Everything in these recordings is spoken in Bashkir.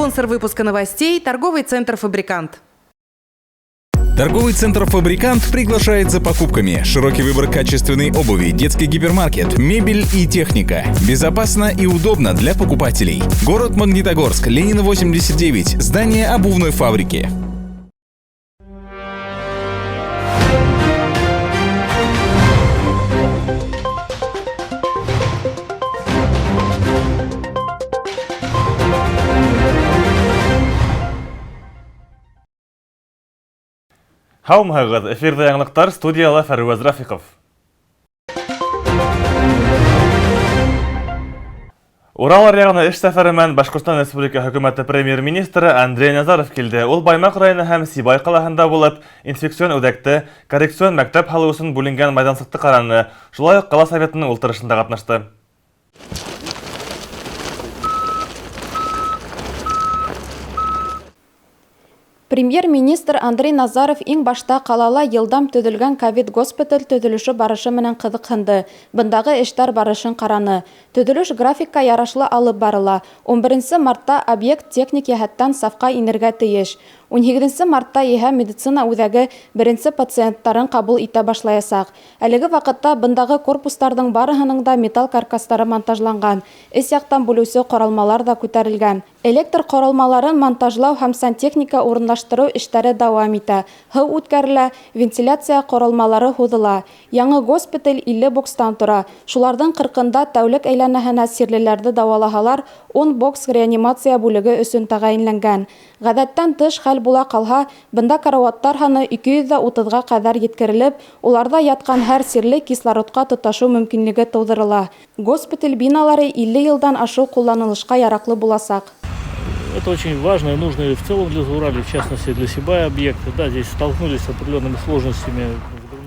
Спонсор выпуска новостей – торговый центр «Фабрикант». Торговый центр «Фабрикант» приглашает за покупками. Широкий выбор качественной обуви, детский гипермаркет, мебель и техника. Безопасно и удобно для покупателей. Город Магнитогорск, Ленина 89, здание обувной фабрики. Һаумыһығыҙ! Эфирҙа яңылыҡтар, студияла Фәрүәз Рафиҡов. Урал аръяғына эш сәфәре менән Башҡортостан Республика Хөкүмәте премьер-министры Андрей Назаров килде. Ул Баймаҡ районы һәм Сибай ҡалаһында булып, инфекцион үҙәкте, коррекцион мәктәп һалыу өсөн бүленгән майҙансыҡты ҡараны. Шулай уҡ ҡала советының ултырышында ҡатнашты. Премьер-министр Андрей Назаров иң башта ҡалала йылдам төҙөлгән ковид-госпиталь төҙөлөшө барышы менән ҡыҙыҡһынды. Бындағы эштәр барышын ҡараны. Төҙөлөш графикка ярашлы алып барыла. 11 мартта объект техник йәһәттән сафҡа инергә тейеш. 18 мартта иһә медицина үҙәге беренсе пациенттарын ҡабул итә башлаясаҡ. Әлеге ваҡытта бындағы корпустарҙың барыһының да металл каркастары монтажланған. Эс яҡтан бүлеүсе ҡоролмалар ҙа күтәрелгән. Электр ҡоролмаларын монтажлау һәм сантехника урынлаштырыу эштәре дауам итә. Һыу үткәрелә, вентиляция ҡоролмалары һуҙыла. Яңы госпиталь 50 бокстан тора. Шуларҙың 40-ында тәүлек әйләнәһенә сирлеләрҙе дауалаһалар, 10 бокс реанимация бүлеге өсөн тәғәйенләнгән. Ғәҙәттән тыш хәл була ҡалһа, бында карауаттар һаны 230-ға ҡәҙәр еткерелеп, уларҙа ятҡан һәр сирле кислородҡа тоташыу мөмкинлеге тыуҙырыла. Госпиталь биналары 50 йылдан ашыу ҡулланылышҡа яраҡлы буласаҡ. Это очень важно и нужно и в целом для Зауралья, в частности для Сибая объекта. Да, здесь столкнулись с определенными сложностями.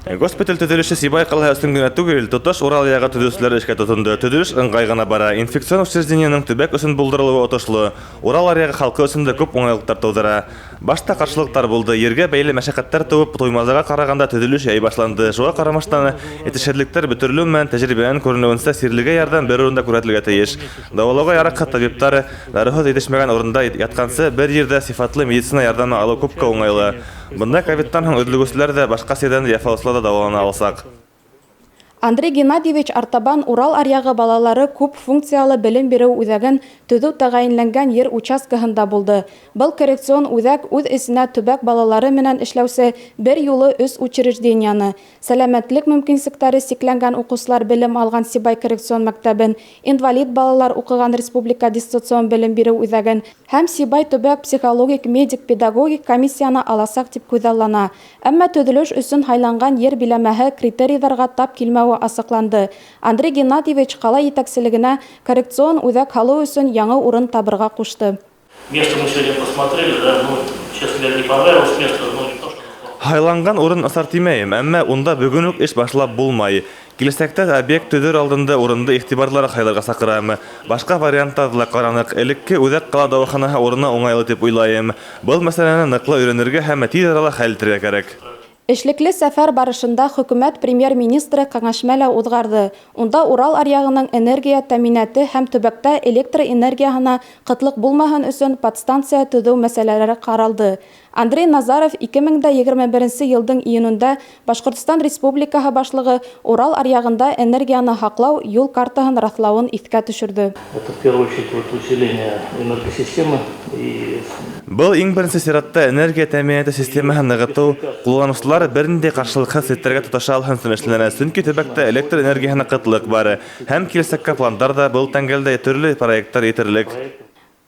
Госпиталь төҙөлөшө Сибай ҡалаһы өсөн генә түгел, тоташ Урал яғы төҙөүселәре эшкә тотондо. Төҙөлөш ыңғай ғына бара. Инфекцион учреждениеның төбәк өсөн булдырылыуы отошло. Урал аръяғы халҡы өсөн дә күп уңайлыҡтар тыуҙыра. Башта ҡаршылыҡтар булды. Ергә бәйле мәшәҡәттәр тыуып, Туймазыға ҡарағанда төҙөлөш яй башланды. Шуға ҡарамаҫтан, етешһеҙлектәр бөтөрөлөү менән тәжрибәнән күренеүенсә сирлегә ярҙам бер урында күрһәтелергә тейеш. Дауалауға яраҡһыҙ табиптар, дарыуһыҙ етешмәгән урында ятҡансы бер ерҙә сифатлы медицина ярҙамы алыу күпкә уңайлы. Бында ковидтан һуң өҙлөгөүселәр ҙә, башҡа сирҙән дә яфалаусылар ҙа дауалана аласаҡ. Андрей Геннадьевич артабан Урал аръяғы балалары күп функциялы белем биреү үҙәген төҙөү тәғәйенләнгән ер участкаһында булды. Был коррекцион үҙәк үҙ эсенә төбәк балалары менән эшләүсе бер юлы 3 учрежденияны, сәләмәтлек мөмкинлектәре сикләнгән уҡыусылар белем алған Сибай коррекцион мәктәбен, инвалид балалар уҡыған республика дистанцион белем биреү үҙәген һәм Сибай төбәк психологик медик педагогик комиссияны аласаҡ тип күҙаллана. Әммә төҙөлөш өсөн һайланған ер биләмәһе критерийҙарға тап килмәүе асыҡланды. Андрей Геннадьевич ҡала етәкселегенә коррекцион үҙәк һалыу өсөн яңы урын табырға ҡушты. Место мы сегодня посмотрели, да, ну, честно говоря, не понравилось место, но не то, что Һайланған урын насар тимәйем, әммә унда бөгөн үк эш башлап булмай. Киләсәктә объект төҙөр алдында урынды иғтибарлыраҡ һайларға саҡырам. Башҡа варианттарҙы ла ҡараныҡ. Элекке үҙәк ҡала дауаханаһы урыны уңайлы тип уйлайым. Был мәсьәләне ныҡлы өйрәнергә һәм тиҙ арала хәл итергә кәрәк. Эшлекле сәфәр барышында хөкүмәт премьер-министры кәңәшмә лә уҙғарҙы. Унда Урал аръяғының энергия тәьминаты һәм төбәктә электр энергияһына ҡытлыҡ булмаһын өсөн подстанция төҙөү мәсьәләләре ҡаралды. Андрей Назаров 2021 йылдың июнендә Башҡортостан Республикаһы башлығы Урал аръяғында энергияны һаҡлау юл картаһын раҫлауын иҫкә төшөрҙө. Это в первую очередь усиление энергосистемы и Был иң беренсе сиратта энергия тәьминаты системаһын нығытыу, ҡулланыусылар бер ниндәй ҡаршылыҡһыҙ селтәргә тоташа алһын өсөн эшләнә, сөнки төбәктә электр энергияһына ҡытлыҡ бар. Һәм киләсәккә пландар ҙа был тәңгәлдә төрлө проекттар етерлек.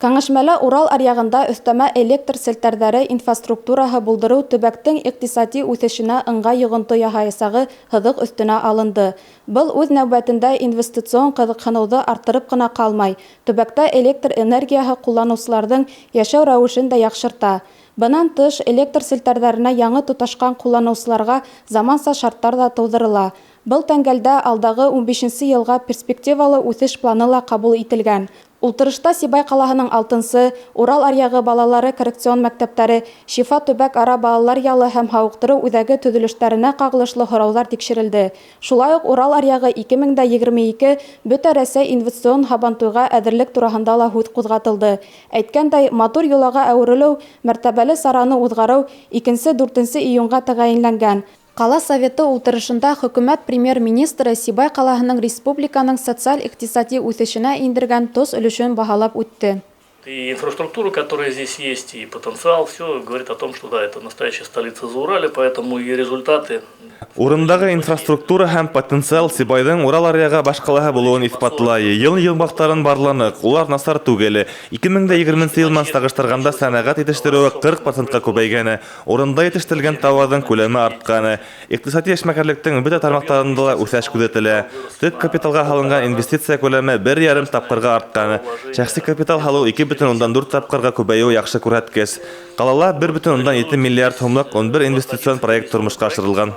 Кәңәшмәлә Урал аръяғында өҫтәмә электр селтәрҙәре инфраструктураһы булдырыу төбәктең иҡтисади үҫешенә ыңғай йоғонто яһаясағы һыҙыҡ өҫтөнә алынды. Был үҙ нәүбәтендә инвестицион ҡыҙыҡһыныуҙы арттырып ҡына ҡалмай, төбәктә электр энергияһы ҡулланыусыларҙың йәшәү рәүешен дә яҡшырта. Бынан тыш, электр селтәрҙәренә яңы тоташҡан ҡулланыусыларға заманса шарттар ҙа тыуҙырыла. Был тәңгәлдә алдағы 15 йылға перспективалы үҫеш планы ла ҡабул ителгән. Ултырышта Сибай ҡалаһының 6-нсы, Урал аръяғы балалары коррекцион мәктәптәре, Шифа төбәк ара балалар ялы һәм һауыҡтырыу үҙәге төҙөлөштәренә ҡағылышлы һорауҙар тикшерелде. Шулай уҡ Урал аръяғы 2022 Бөтә Рәсәй инвестицион һабантуйға әҙерлек тураһында ла һүҙ ҡуҙғатылды. Әйткәндәй, матур йолаға әүерелеү, мәртәбәле сараны уҙғарыу 2-4 июнға тәғәйенләнгән. Ҡала советы ултырышында хөкүмәт премьер-министры Сибай ҡалаһының республиканың социаль-иҡтисади үҫешенә индергән тос өлөшөн баһалап үтте. И инфраструктура, которая здесь есть, и потенциал, все говорит о том, что да, это настоящая столица Зауралья, поэтому и результаты. Урындағы инфраструктура һәм потенциал Сибайҙың Урал аръяғы баш ҡалаһы булыуын иҫбатлай. Йыл йомғаҡтарын барланыҡ, улар насар түгел. 2020 йыл менән сағыштырғанда сәнәғәт етештереүе 40%-ҡа күбәйгәне, урында етештерелгән тауарҙың күләме артҡаны, иҡтисади эшмәкәрлектең бөтә тармаҡтарында ла үҫеш күҙәтелә. Төп капиталға һалынған инвестиция күләме 1,5 тапҡырға артҡаны, шәхси капитал һалыу 2,4 тапҡырға күбәйеүе яҡшы күрһәткес. Ҡалала 1,7 миллиард һумлыҡ 11 инвестицион проект тормошҡа ашырылған.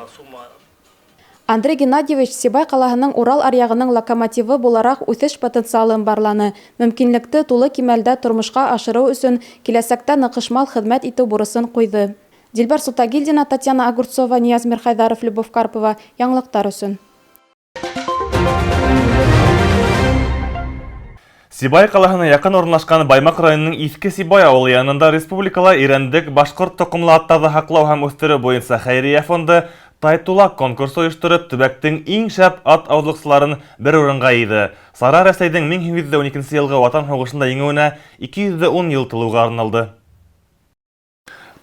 Андрей Геннадьевич Сибай ҡалаһының Урал аръяғының локомотивы булараҡ үҫеш потенциалын барланы. Мөмкинлекте тулы кимәлдә тормошҡа ашырыу өсөн киләсәктә ныҡышмал хеҙмәт итеү бурысын ҡуйҙы. Дилбәр Сутагилдина, Татьяна Огурцова, Нияз Мирхайдаров, Любовь Карпова. Яңылыҡтар өсөн. Сибай ҡалаһына яҡын урынлашҡан Баймаҡ районының Иҫке Сибай ауылы янында республикала Ирәндек башҡорт тоҡомло аттарҙы һаҡлау һәм үҫтереү буйынса хәйриә фонды Тайтулаҡ конкурсы ойоштороп, төбәктең иң шәп ат ауыҙлыҡсыларын бер урынға йыйҙы. Сара Рәсәйҙең 1812 йылғы Ватан һуғышында еңеүенә 210 йыл тулыуға арналды.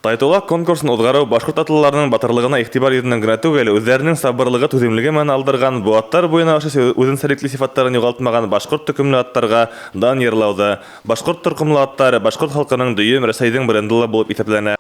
Тайтулаҡ конкурсын уҙғарыу башҡорт атлыларының батырлығына иғтибар йөҙөнән генә түгел, үҙҙәренең сабырлығы, түҙемлеге менән алдырған, быуаттар буйына ошо үҙенсәлекле сифаттарын юғалтмаған башҡорт төкөмлө аттарға дан йырлауҙы. Башҡорт тоҡомло аттары башҡорт халҡының дөйөм Рәсәйҙең бренды ла булып иҫәпләнә.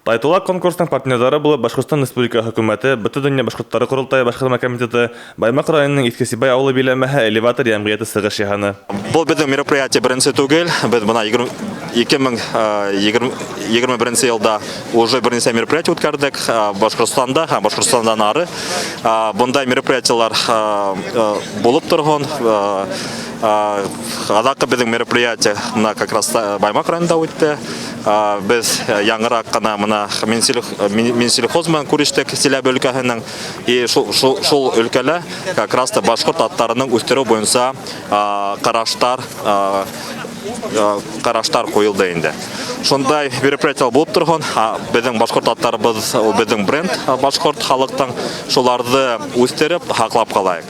Тайтулаҡ конкурсының партнерҙары булып Башҡортостан Республика Хөкүмәте, Бөтә донъя башҡорттары ҡоролтайы башҡарма комитеты, Баймаҡ районының Иҫке Сибай ауылы биләмәһе Элеватор йәмғиәте сығыш яһаны. Был беҙҙең мероприятие беренсе түгел, беҙ бына 2021 йылда уже бер нисә мероприятие үткәрҙек Башҡортостанда һәм Башҡортостандан ары. Бындай мероприятиелар булып торһон. Аҙаҡҡы беҙҙең мероприятие бына как раз Баймаҡ районында үтте. Беҙ яңыраҡ ҡына бына Минсельхоз менән күрештек Силәбе өлкәһенең, и шул өлкәлә как раз та башҡорт аттарының үҫтереү буйынса ҡараштар ҡуйылды инде. Шундай мероприятие булып торһон. Беҙҙең башҡорт аттарыбыҙ, ул беҙҙең бренд башҡорт халыҡтың, шуларҙы үҫтереп һаҡлап ҡалайыҡ.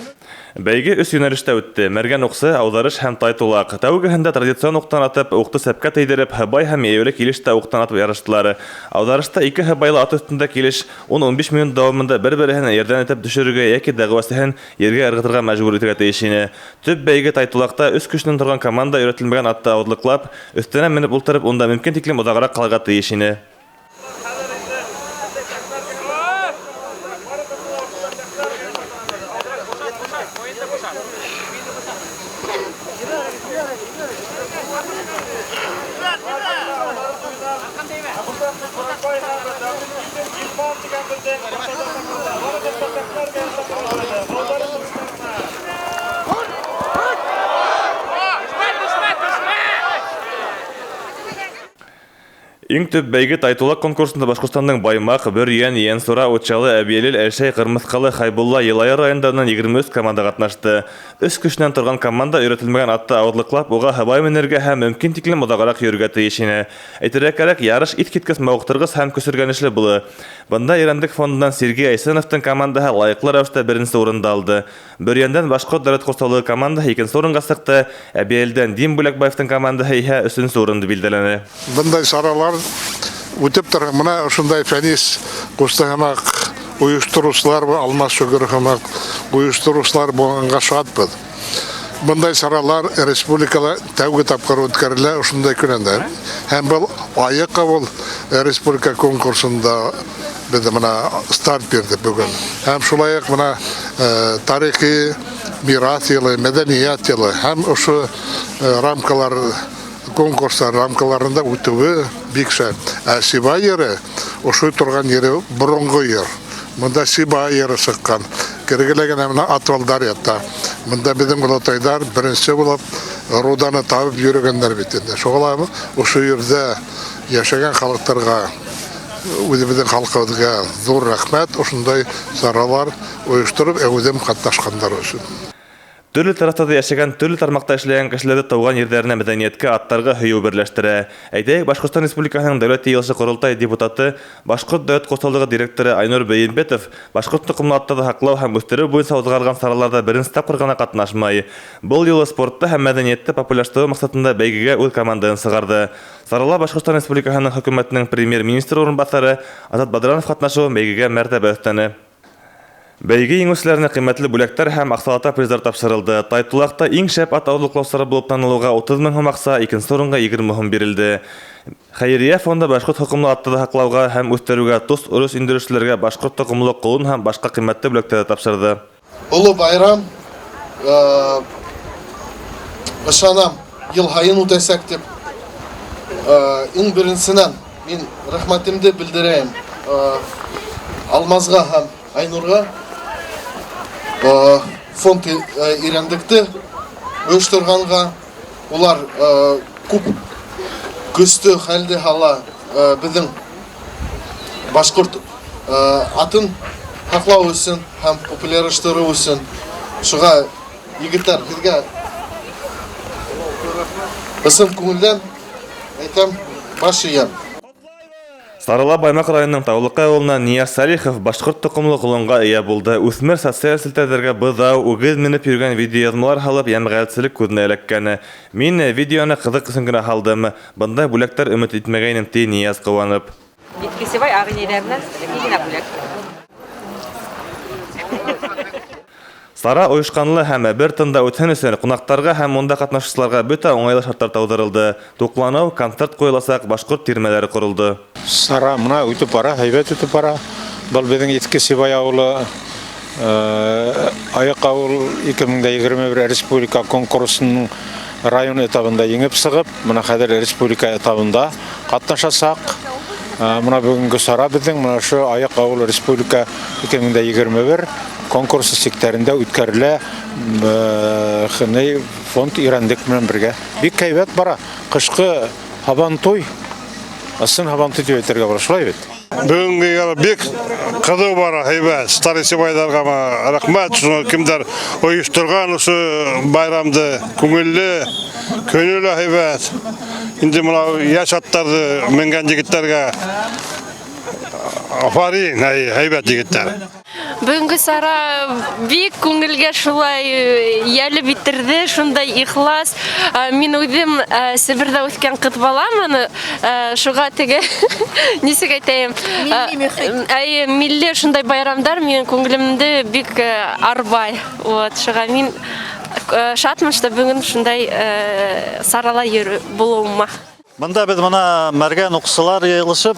Бәйге өс йүнәлештә үтте: мәргән уҡсы, ауҙарыш һәм тайтулаҡ. Тәүгеһендә традицион уҡтан атып, уҡты сәпкә тейҙереп, һыбай һәм йәйәүле килеш тә уҡтан атып ярыштылар. Ауҙарышта ике һыбайлы ат өҫтөндә килеш 10-15 минут дауамында бер-береһен ерҙән этеп төшөрөргә йәки дәғүәсеһен ергә ырғытырға мәжбүр итергә тейеш ине. Төп бәйге тайтулаҡта өс кешенән торған команда өйрәтелмәгән атты ауыҙлыҡлап, өҫтөнә менеп ултырып, унда мөмкин тиклем оҙағыраҡ ҡалырға тейеш ине. Иң төп бәйге Тайтулаҡ конкурсында Башҡортостандың Баймаҡ, Бөрйән, Йәнсура, Учалы, Әбйәлил, Әлшәй, Ҡырмыҫҡалы, Хәйбулла, Йылайыр райондарынан 23 команда ҡатнашты. Өс кешенән торған команда өйрәтелмәгән атты ауыҙлыҡлап, уға һыбай менергә һәм мөмкин тиклем оҙағыраҡ йөрөргә тейеш ине. Әйтергә кәрәк, ярыш иҫ киткес мауыҡтырғыс һәм көсөргәнешле булды. Бында Ирәндек фондынан Сергей Айсеновтың командаһы лайыҡлы рәүештә беренсе урынды алды. Бөрйәндән Башҡорт дәүләт ҡурсаулығы командаһы икенсе урынға сыҡты, Әбйәлилдән Дим Бүләкбаевтың командаһы иһә өсөнсө урынды билдәләне. Бындай саралар үтеп тора. Бына ошондай Фәнис ҡусты һымаҡ ойоштороусылар, Алмаз Шөгөр һымаҡ ойоштороусылар булғанға шатбыҙ. Бындай саралар республикала тәүге тапҡыр үткәрелә ошондай күләмдә. Һәм был айыҡ ҡабул республика конкурсында беҙ бына старт бирҙек бөгөн. Һәм шулай уҡ бына тарихи мираҫ йылы, мәҙәниәт йылы һәм ошо рамкалар конкурстар рамкаларында үтеүе бик шәп. Ә Сибай ере, ошо торған ере боронғо ер. Бында Сибай ере сыҡҡан. Бик эргәлә генә менә отвалдар ята. Бында беҙҙең олатайҙар беренсе булып руданы табып йөрөгәндәр бит инде. Шуға ла ошо ерҙә йәшәгән халыҡтарға, үҙебеҙҙең халҡыбыҙға ҙур рәхмәт, ошондай саралар ойоштороп, әүҙем ҡатнашҡандар өсөн. Төрлө тарафтарҙа йәшәгән, төрлө тармаҡта эшләгән кешеләрҙе тыуған ерҙәренә, мәҙәниәткә, аттарға һөйөү берләштерә. Әйтәйек, Башҡортостан Республикаһының Дәүләт Йыйылышы Ҡоролтай депутаты, Башҡорт дәүләт ҡустылығы директоры Айнур Бейембетов башҡорт тоҡомло аттарҙы һаҡлау һәм үҫтереү буйынса уҙғарылған сараларҙа беренсе тапҡыр ғына ҡатнашмай. Был юлы спортты һәм мәҙәниәтте популярлаштырыу маҡсатында бәйгегә үҙ командаһын сығарҙы. Сарала Башҡортостан Республикаһының хөкүмәтенең премьер-министры урынбаҫары Азат Бадранов ҡатнашыуы бәйгегә мәртәбә өҫтәне. Бәйге еңеүселәренә ҡиммәтле бүләктәр һәм аҡсалата приздар тапшырылды. Тайтулаҡта иң шәп ат ауыҙлыҡлаусылары булып танылыуға 30 мең һум аҡса, икенсе урынға 20 һум бирелде. Хәйриә фонды башҡорт тоҡомло аттарҙы һаҡлауға һәм үҫтереүгә тос өлөш индереүселәргә башҡорт тоҡомло ҡолон һәм башҡа ҡиммәтле бүләктәр тапшырҙы. Оло байрам, ышанам, йыл һайын үтәсәк тип. Иң беренсенән мин рәхмәтемде белдерәйем Алмазға һәм Айнурға. Фонд ирәндекте ойошторғанға, улар күп көстө хәлде һала беҙҙең башҡорт атын һаҡлау өсөн һәм популярлаштырыу өсөн. Шуға, егеттәр, һеҙгә ысын күңелдән әйтәм, баш эйәм. Сарала Баймаҡ районының Таулыҡай ауылынан Нияз Салихов башҡорт тоҡомло ҡолонға эйә булды. Үҫмер социаль селтәрҙәргә быҙау, үгеҙ менеп йөрөгән видеояҙмалар һалып, йәмғиәтселек күҙенә эләккәне. Мин видеоны ҡыҙыҡ өсөн генә һалдым. Бындай бүләктәр өмөт итмәгәйнем, ти Нияз ҡыуанып. Иткесебай ағинәйҙәренән бәләкәй генә бүләк. Сара ойошҡанлы һәм бер тында үтһен өсөн ҡунаҡтарға һәм унда ҡатнашыусыларға бөтә уңайлы шарттар тыуҙырылды. Туҡланыу, концерт ҡуйыласаҡ, башҡорт тирмәләре ҡоролдо. Сара мына үтеп бара, һәйбәт үтеп бара. Был беҙҙең Иҫке Сибай ауылы, Аяҡ ауыл 2021 республика конкурсының район этабында еңеп сығып, мына хәҙер республика этабында ҡатнашасаҡ. Мына бөгөнгө сара беҙҙең мына ошо Аяҡ ауыл республика 2021 конкурсы сиктәрендә үткәрелә, фонд ирәндек менән бергә. Бик һәйбәт бара. Ҡышҡы һабантуй, ысын һабантуй тип әйтергә була, шулай бит? Бөгөнгө бик ҡыҙыу бара, һәйбәт. Старый Сибайҙарға рәхмәт, шуны кемдәр ойошторған ошо байрамды, күңелле, көнө лә һәйбәт. Инде мына йәш аттарҙы менгән егеттәргә афарин, һәйбәт егеттәр. Бөгөнгө сара бик күңелгә шулай йәлеп итерҙе, шундай ихлас. Мин үҙем Себерҙә үҫкән ҡыҙ баламын, шуға теге, нисек әйтәйем, әйе, милли шундай байрамдар минең күңелемде бик арбай. Вот, шуға мин шатмын, что бөгөн шундай сарала йөрөү булыуыма. Бында беҙ мына мәргән уҡсылар йыйылышып,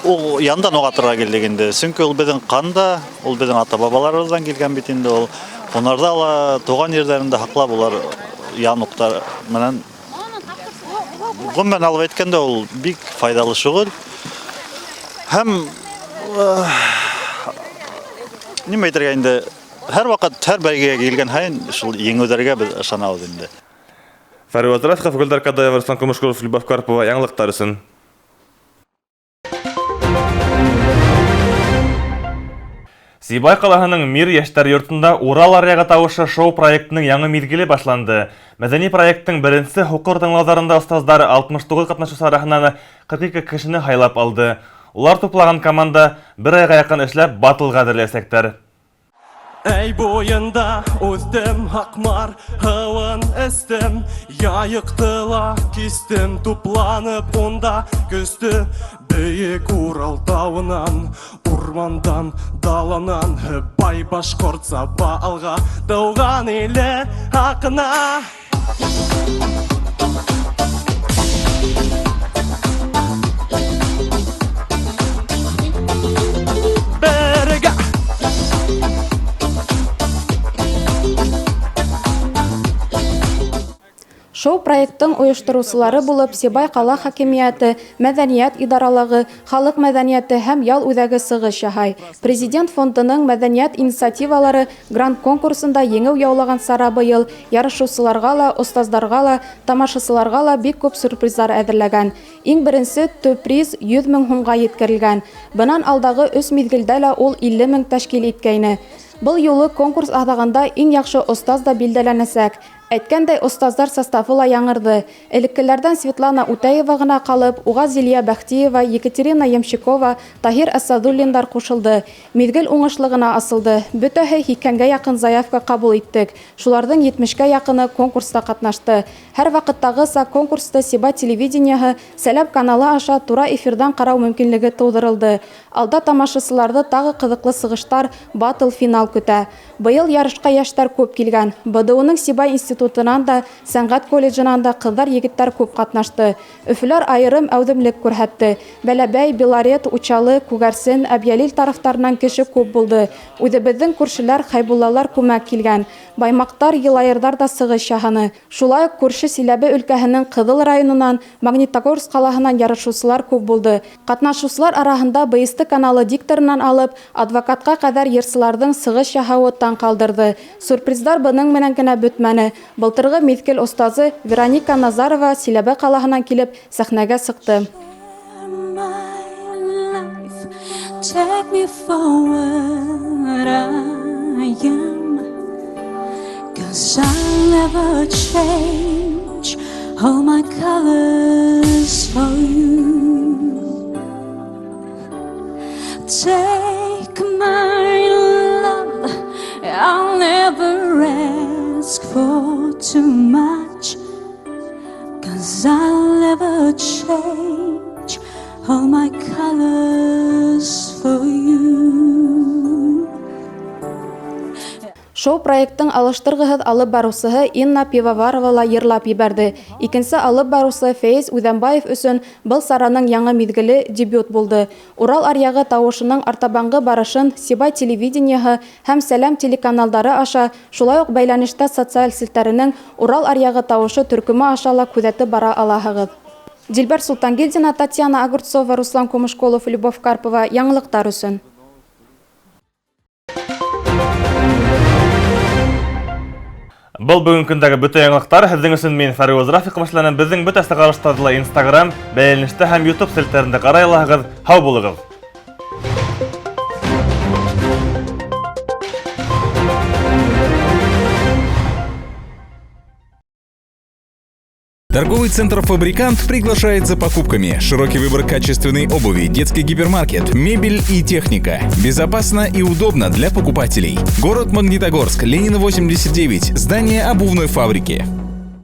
ул яндан уҡ атырға килдек инде. Сөнки ул беҙҙең ҡанда, ул беҙҙең ата-бабаларыбыҙҙан килгән бит инде ул. Һунарҙа ла тыуған ерҙәрендә һаҡлап улар ян уҡтар менән. Ғөмүмән алып әйткәндә, ул бик файҙалы шөғөл. Һәм нимә әйтергә инде, һәр ваҡыт, һәр бәйгегә килгән һайын шул еңеүҙәргә беҙ ышанабыҙ инде. Фәриүәз Рафиҡов, Гөлдар Кадаева, Руслан Көмөшкөлов, Любовь Карпова, яңылыҡтар өсөн. Сибай ҡалаһының Мир йәштәр йортонда Урал аръяғы тауышы шоу проектының яңы миҙгеле башланды. Мәҙәни проекттың беренсе һуҡыр тыңлауҙарында остаздар 69 ҡатнашыусы араһынан 42 кешене һайлап алды. Улар туплаған команда бер айға яҡын эшләп батлға әҙерләйәсәктәр. Әй бойында үҙем Һаҡмар һыуын эстем, Яйыҡты ла кистем, тупланып унда көстө. Бейек Урал тауынан, урмандан, даланан, бай башҡорт саба алға, тыуған иле хаҡына. Бергә! Шоу-проекттың ойоштороусылары булып Сибай ҡала хакимиәте, мәҙәниәт идаралығы, халыҡ мәҙәниәте һәм ял үҙәге сығыш яһай. Президент фондының мәҙәниәт инициативалары грант конкурсында еңеү яулаған сара быйыл ярышыусыларға ла, остаздарға ла, тамашасыларға ла бик күп сюрприздар әҙерләгән. Иң беренсе төп приз 100 мең һумға еткерелгән. Бынан алдағы 3 миҙгелдә лә ул 50 мең тәшкил иткәйне. Был юлы конкурс аҙағында иң яҡшы остаз да билдәләнәсәк. Әйткәндәй, остаздар составы ла яңырҙы. Элеккеләрҙән Светлана Үтәева ғына ҡалып, уға Зилия Бәхтиева, Екатерина Ямщикова, Таһир Асадуллиндар ҡушылды. Миҙгел уңышлы ғына асылды. Бөтәһе 80-гә яҡын заявка ҡабул иттек. Шуларҙың 70-кә яҡыны конкурста ҡатнашты. Һәр ваҡыттағыса конкурсты Сибай телевидениеһы Сәләм каналы аша тура эфирҙан ҡарау мөмкинлеге тыуҙырылды. Алда тамашасыларҙы тағы ҡыҙыҡлы сығыштар, батл финал көтә. Быйыл ярышҡа йәштәр күп килгән. БДУ-ның Сибай институтынан да, сәнғәт колледжынан да ҡыҙҙар, егеттәр күп ҡатнашты. Өфөләр айырым әүҙемлек күрһәтте. Бәләбәй, Белорет, Учалы, Күгәрсен, Әбйәлил тарафтарынан кеше күп булды. Үҙебеҙҙең күршеләр, Хәйбуллалар күмәк килгән. Баймаҡтар, Йылайырҙар ҙа сығыш яһаны. Шулай уҡ күрше Силәбе өлкәһенең Ҡыҙыл районынан, Магнитогорск ҡалаһынан ярышыусылар күп булды. Ҡатнашыусылар араһында БСТ каналы дикторынан алып, адвокатҡа ҡәҙәр йырсыларҙың сығыш яһауы таң ҡалдырҙы. Сюрприздар бының менән генә бөтмәне. Былтырғы миҙгел остазы Вероника Назарова Силәбе ҡалаһынан килеп сәхнәгә сыҡты. Take me for what I am, 'cause I'll never change all my colors for you. Take my love, I'll never ask for too much, 'cause I'll never change all my colors for you. Шоу-проекттың алыштырғыһыҙ алып барыусыһы Инна Пивоварова ла йырлап ебәрҙе. Икенсе алып барыусы Фәйез Үҙәнбаев өсөн был сараның яңы миҙгеле дебют булды. Урал аръяғы тауышының артабанғы барышын Сибай телевидениеһы һәм Сәләм телеканалдары аша, шулай уҡ бәйләнештә социаль селтәренең Урал аръяғы тауышы төркөмө аша ла күҙәтеп бара алаһығыҙ. Дилбәр Султангилдина, Татьяна Огурцова, Руслан Кумышколов, Любовь Карпова. Яңылыҡтар өсөн. Был бөгөн көндәге бөтә яңылыҡтар. Һеҙҙең өсөн мин Фәриүз Рафиҡов эшләнем. Беҙҙең бөтә сығарылыштарҙы ла Instagram, бәйләнештә һәм YouTube селтәрендә ҡарай алаһығыҙ. Һау булығыҙ! Торговый центр «Фабрикант» приглашает за покупками. Широкий выбор качественной обуви, детский гипермаркет, мебель и техника. Безопасно и удобно для покупателей. Город Магнитогорск, Ленина 89, здание обувной фабрики.